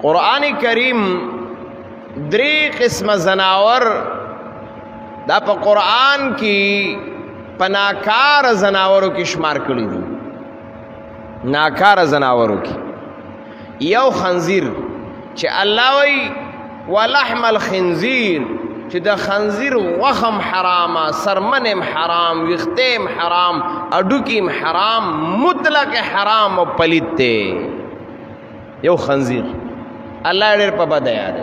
قرآن کریم درې قسمه زناور دا په قرآن کې په ناکار زناورو کې شمار کړی دي. ناکار زناورو کې یو خنزیر چې الله وی ولحم الخنزیر، چې د خنزیر غوښم حرامه، سرمنم حرام، ویختیم حرام، اډوکیم حرام، مطلق حرام او پلیت دی. یو خنزیر الله ډېر په بده یاد.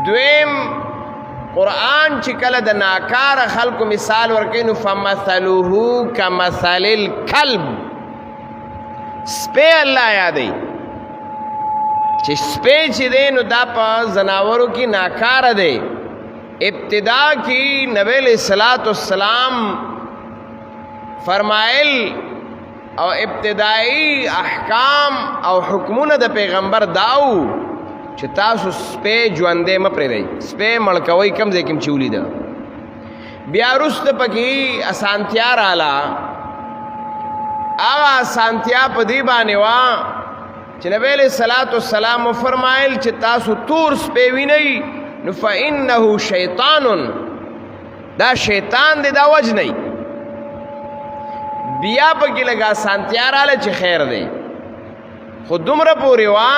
دویم قرآن چې کله د ناکاره خلکو مثال ورکوي نو فمثله کمثل الکلب، سپی الله یادوي چې سپی چې دی نو دا په ځناورو کې ناکاره دی. ابتدا کې نبی علیہ الصلوۃ والسلام فرمایل او ابتدایي احکام او حکمونه د پیغمبر داو چې تاسو سپی ژوندی مه پرېږدئ، سپی مړ کوئ کوم ځای کې چې ولیده. بیا وروسته پکې اسانتیا راله. هغه اسانتیا په دې باندې وه چې نبی علیہ الصلوۃ والسلام وفرمایل چې تاسو تور سپی وینئ نو فإنه شیطان، دا شیطان دی، دا وجنئ. بیا پکې لږه اسانتیا راله چې خیر دی، خو دومره پورې وه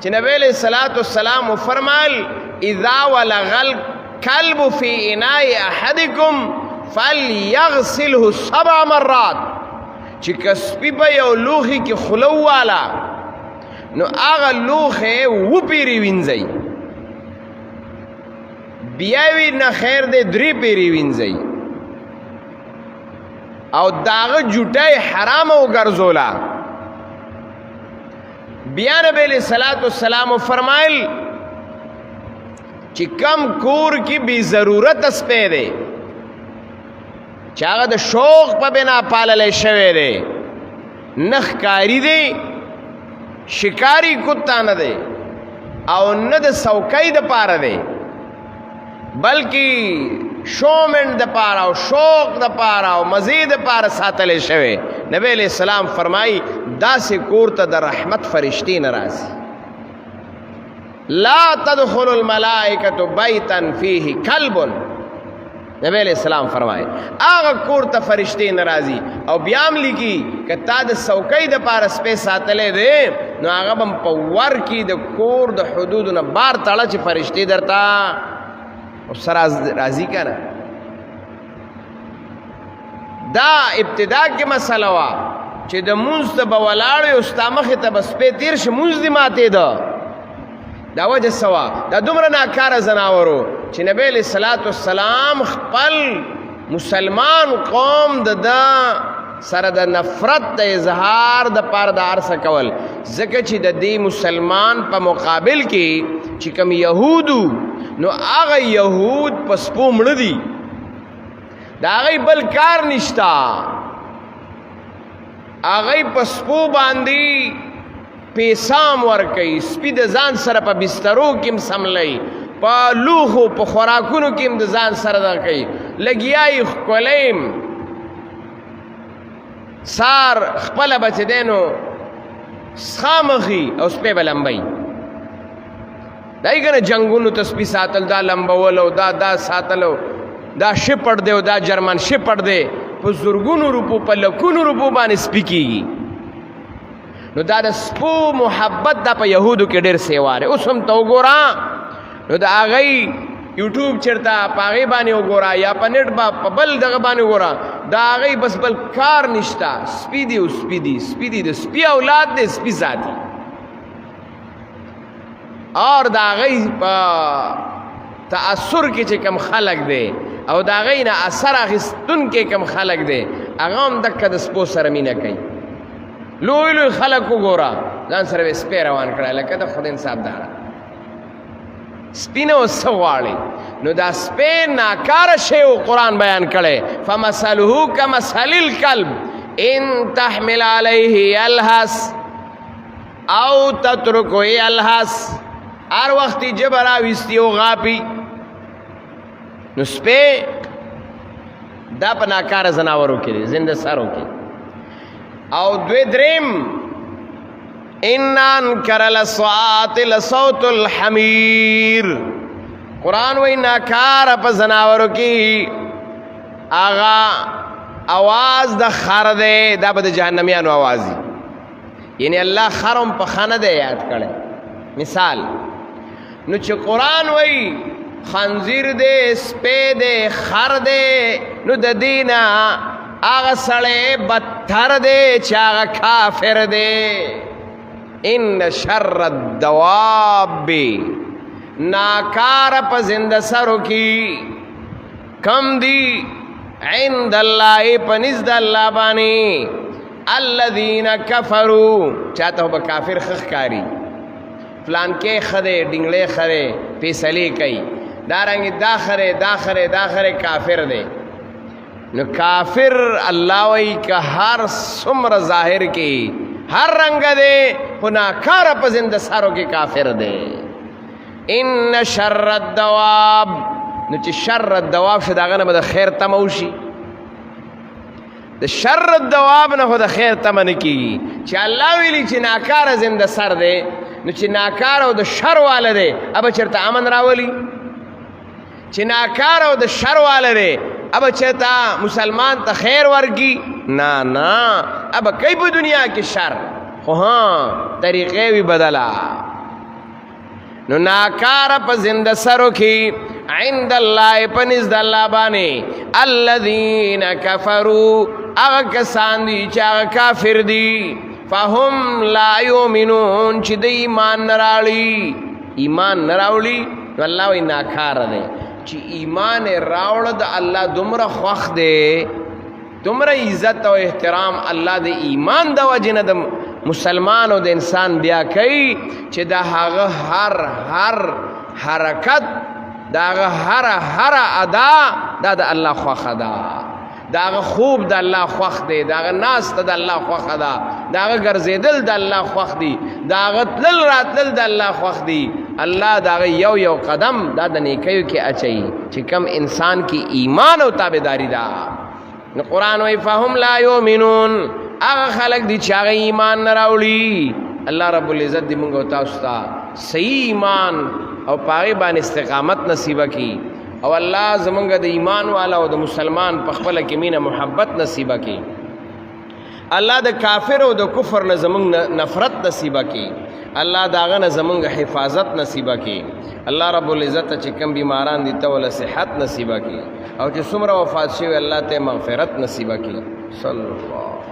چې نبی علیہ الصلوۃ والسلام وفرمایل اذا ولغ الكلب فی اناء احدکم فلیغسله سبع مرات، چې که سپي په یو لوښي کې خوله وواله نو هغه لوښی وپیري وینځئ، بیا وی نه خیر دی درې پیري وینځئ، او داغه جوټه حرام وګرځوله. بیا نبی علیہ الصلوۃ والسلام فرمایل چې کم کور کې بی ضرورت سپی دی چې هغه د شوق په بنا پاللی شوی دی، نه ښکاري دی، شکاری کتا نه دی، او نه د څوکۍ د پاره دی، بلکې شومنډ د پاره او شوق د پاره او مزې د پاره ساتلی شوی. نبی علیہ السلام فرمایي داسې کور ته د رحمت فرشتې نه راځي. لا تدخل الملائکة بیتا فیه کلب، نبی علیہ السلام فرمایي هغه کور ته فرشتې نه راځي. او بیا هم لیکي که تا د څوکۍ د پاره سپی ساتلی دی نو هغه به هم په ور کې د کور د حدودو نه بار تړه چې فرشتې درته سره راځي که نه. دا ابتدا کې مسله وه چې د مونځ ته به ولاړ وې او ستا مخې ته به سپی تېر شي، مونځ دې ماتېده. دا وجه څه وه؟ دا دومره ناکاره ځناورو چې نبی علیہ الصلوۃ والسلام خپل مسلمان قوم د ده سره د نفرت د اظهار د پاره د ارسه کول، ځکه چې د دې مسلمان په مقابل کې چې کوم یهودو نو هغه یهود په سپو مړه دي، د هغې بل کار نشته. هغه په سپو باندې پیسام ورکوي، سپي د ځان سره په بسترو کې هم سملوي، په لوښو په خوراکونو کې هم د ځان سره دغه کوي، لګیا یې ښکلی هم سار خپله به چې دی نو خامخي او سپی به لمبوي. دا یې که نه جنګونو ته سپي ساتل، دا لمبول او دا دا ساتل او دا شپړ دی او دا جرمن شپړ دی، په زرګونو روپو په لکونو روپو باندې سپي کېږي. نو دا د سپو محبت دا په یهودو کې ډېر سیوا دی. اوس هم ته وګوره نو د هغوی یوټیوب چېرته په هغې باندې وګوره یا په نېټ با په بل دغه باندې وګوره، د هغوی بس بل کار نشته، سپي دی او سپي دی، سپي دی، د سپي اولاد دی، سپي ساتي. اور د هغوی په تأثر کې چې کم خلک دی او د هغوی نه اثر اخیستونکی کم خلک دی، هغه هم دکه د سپو سره مینه کوي. لوی لوی خلک وګوره ځان سره به سپی روان کړی لکه د خدای انصاف داره سپی نه اوس څه غواړي. نو دا سپی ناکاره شی او قرآن بیان کړی فمثله کمثل الکلب ان تحمل علیه یلهث او تترکه یلهث. هر وخت یې ژبه راویستي او غاپي. نو سپی دا په ناکاره ځناورو کې دی، زنده سرو کې. او دوی دریم ان انکر الاصوات لصوت الحمیر. قرآن وای ناکار په زناورو کې آغا اواز د خر دی، دا به د جهنميانو اواز دی. یعنی الله خرم په خانه دی یاد کړي. مثال نو چې قرآن وای خنزیر دی، سپی دی، خر دی، نو د دینه هغه سړی بدتر دی چې هغه کافر دی. ان شر الدواب، ناکار په زنده سرو کې کم دی، عند الله پنځ د الله باندې، الذين كفروا. چاته به کافر خخ کاری، فلان کې خده ډنګلې خره فیصله کوي، دارنګ دا خره دا خره دا خره کافر دی. نو کافر الله وای که هر څومره ظاهر کې هر رنگ دی، خو ناکاره په زنده سارو کې کافر دی. ان شر الدواب، نو چې شر الدواب شه، داغه نه به د خیر تمه وشي. د شر الدواب نه خو د خیر تمه نه کیږي. چې الله ویلي چې ناکاره زنده سر دی، نو چې ناکاره او د شر واله دی، ابه چېرته امن راولي؟ چې ناکار او د شر واله دی، ابه چېرته مسلمان ته خیر ورکی؟ نه نه، ابه کوي په دنیا کې شر، خو ها طریقې وي بدله. نو ناکار په زنده سرو کې عند الله پنځ د الله باندې الذين كفروا، هغه کسان دي چې هغه کافر دي، فهم لا یؤمنون، چې د ایمان نه راړي، ایمان نه راوړي. نو الله وی ناکار دی. چې ایمان راوړ، د الله دومره خوښ دی، دومره عزت او احترام الله د ایمان د وجې نه د مسلمان او د انسان بیا کوي، چې د هغه هر هر حرکت، د هغه هر هر ادا، دا د الله خوښه ده. د هغه خوب د الله خوښ دی، د هغه ناسته د الله خوښه ده، د هغه ګرځېدل د الله خوښ دی، د هغه تلل راتلل د الله خوښ دی. الله د هغه یو یو قدم دا د نیکیو کې اچوي، چې کم انسان کې ایمان او تابعداري ده. نو قرآن وی فهم لا یؤمنون، هغه خلک دي چې هغه ایمان نه راوړي. الله رب العزت دې موږ او تاسو ته صحیح ایمان او پاغي باندې استقامت نصیب کړي، او الله زمونږ د ایمان والا او د مسلمان په خپل کې مینه محبت نصیب کړي. الله د کافر او د کفر نه زمونږ نفرت نصیب کړي. الله داغه نه زمونږ حفاظت نصیب کړي. الله رب العزت چې کم بیماران دي ته ول صحت نصیب کړي، او چې څومره وفات شوی الله ته مغفرت نصیب کړي. صلی الله.